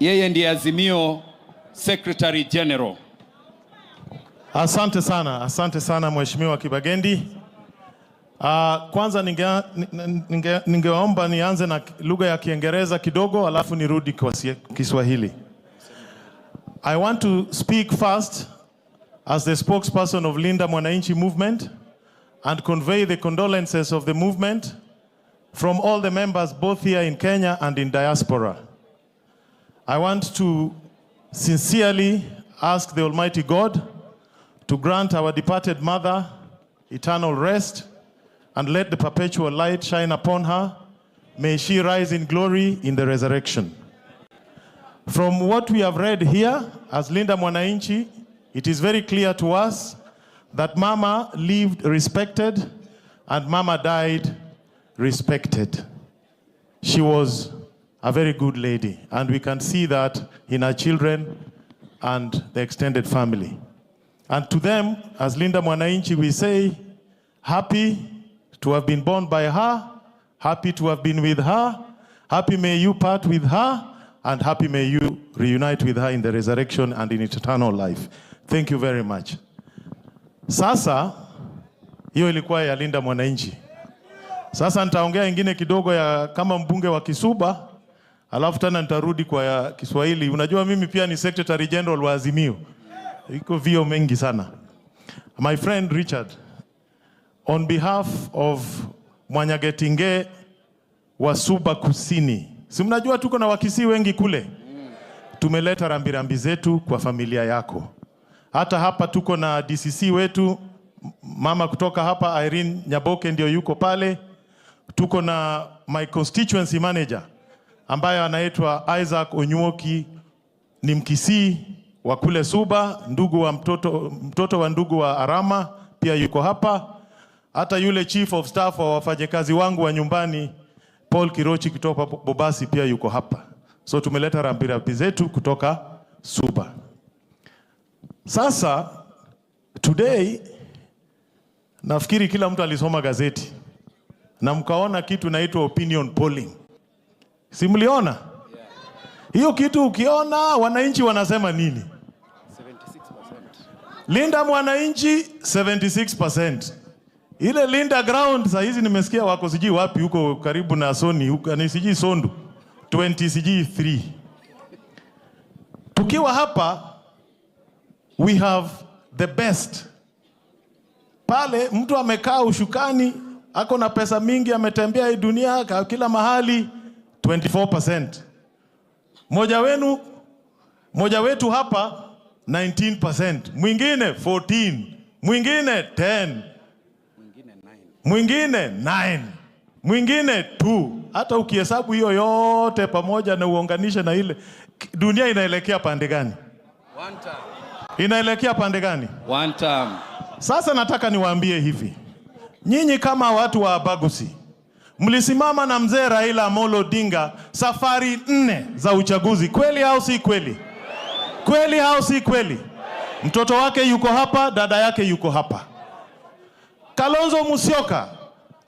Yeye ndiye Azimio Secretary General. Asante sana Mheshimiwa Kibagendi. Kwanza ningeomba nianze na lugha ya Kiingereza kidogo alafu nirudi kwa Kiswahili. I want to speak first as the spokesperson of Linda Mwananchi Movement and convey the condolences of the movement from all the members both here in Kenya and in diaspora. I want to sincerely ask the Almighty God to grant our departed mother eternal rest and let the perpetual light shine upon her. May she rise in glory in the resurrection. From what we have read here, as Linda Mwananchi, it is very clear to us that Mama lived respected and Mama died respected. She was a very good lady, and we can see that in her children and the extended family. And to them, as Linda Mwananchi, we say, happy to have been born by her, happy to have been with her, happy may you part with her, and happy may you reunite with her in the resurrection and in eternal life. Thank you very much. Sasa, hiyo ilikuwa ya Linda Mwananchi. Sasa nitaongea ingine kidogo ya kama mbunge wa Kisuba, alafu tena nitarudi kwa ya Kiswahili. Unajua mimi pia ni Secretary General wa Azimio. Iko vyeo mengi sana. My friend Richard, on behalf of Mwanyagetinge wa Suba Kusini, si mnajua tuko na Wakisii wengi kule. Tumeleta rambirambi zetu kwa familia yako. Hata hapa tuko na DCC wetu mama kutoka hapa Irene Nyaboke ndio yuko pale. Tuko na my constituency manager ambaye anaitwa Isaac Onyuoki, ni Mkisii wa kule Suba, ndugu wa mtoto wa ndugu wa Arama pia yuko hapa. Hata yule chief of staff wa wafanyakazi wangu wa nyumbani Paul Kirochi kutoka Bobasi pia yuko hapa. So tumeleta rambirambi zetu kutoka Suba. Sasa today nafikiri kila mtu alisoma gazeti na mkaona kitu inaitwa opinion polling. Si mliona? Hiyo kitu ukiona wananchi wanasema nini? Linda Mwananchi 76%. Ile Linda Ground saa hizi nimesikia wako sijui wapi huko karibu na Sony huko ni sijui Sondu 20 sijui 3. Tukiwa hapa we have the best. Pale mtu amekaa ushukani, ako na pesa mingi, ametembea hii dunia kila mahali 24%. Mmoja wenu, mmoja wetu hapa 19%, mwingine 14, mwingine 10, mwingine 9, mwingine 2. Hata ukihesabu hiyo yote pamoja na uunganishe na ile, dunia inaelekea pande gani? Inaelekea pande gani? One term. Sasa nataka niwaambie hivi, nyinyi kama watu wa Abagusi mlisimama na mzee Raila Amolo Odinga safari nne za uchaguzi, kweli au si kweli? Kweli au si kweli? Mtoto wake yuko hapa, dada yake yuko hapa. Kalonzo Musyoka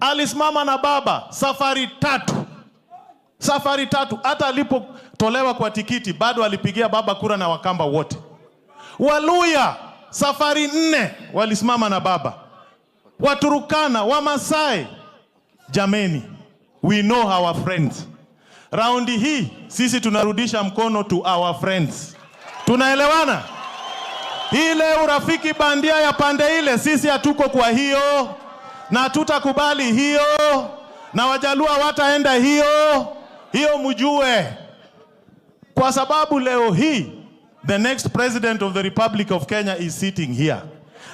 alisimama na baba safari tatu, safari tatu. Hata alipotolewa kwa tikiti bado alipigia baba kura na Wakamba wote. Waluya safari nne walisimama na baba. Waturukana, Wamasai, jameni, we know our friends. Raundi hii sisi tunarudisha mkono to our friends. Tunaelewana? Ile urafiki bandia ya pande ile, sisi hatuko kwa hiyo, na tutakubali hiyo, na Wajaluo wataenda hiyo hiyo, mjue, kwa sababu leo hii the next president of the Republic of Kenya is sitting here.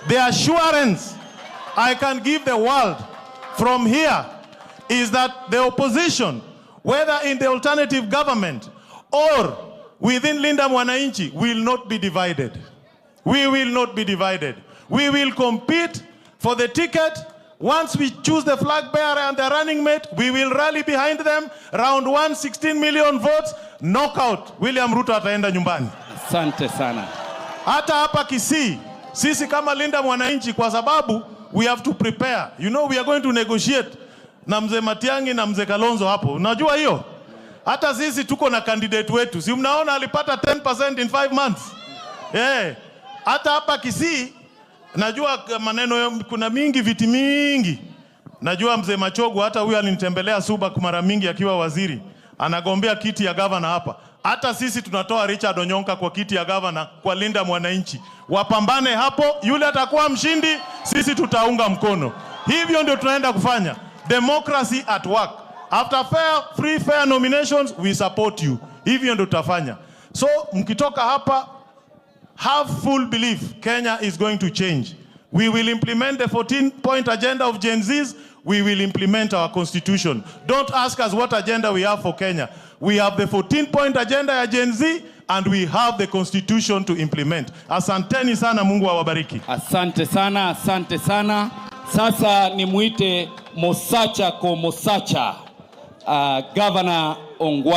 The assurance I can give the world from here is that the opposition, whether in the alternative government or within Linda Mwananchi, will not be divided. We will not be divided. We will compete for the ticket. Once we choose the flag bearer and the running mate, we will rally behind them. Round one, 16 million votes, knockout. William Ruto ataenda nyumbani. Asante sana. Hata hapa Kisii, sisi kama Linda Mwananchi, kwa sababu we have to prepare. You know we are going to negotiate na mzee Matiang'i na mzee Kalonzo hapo. Unajua hiyo? Hata sisi tuko na candidate wetu, si mnaona alipata 10% in 5 months. Hata hapa Kisii najua maneno kuna mingi, viti mingi. Najua mzee Machogu, hata huyu alinitembelea Suba mara mingi akiwa waziri, anagombea kiti ya gavana hapa. Hata sisi tunatoa Richard Onyonka kwa kiti ya gavana kwa Linda Mwananchi, wapambane hapo, yule atakuwa mshindi, sisi tutaunga mkono. Hivyo ndio tunaenda kufanya democracy at work. After fair, free, fair nominations, we support you. Hivyo ndio tutafanya. So mkitoka hapa, have full belief Kenya is going to change. We will implement the 14 point agenda of Gen Zs. We will implement our constitution. Don't ask us what agenda we have for Kenya. We have the 14 point agenda ya Gen Z and we have the constitution to implement. Asanteni sana, Mungu awabariki. Asante sana, asante sana. Sasa nimuite Mosacha ko Mosacha, Governor Ongwae.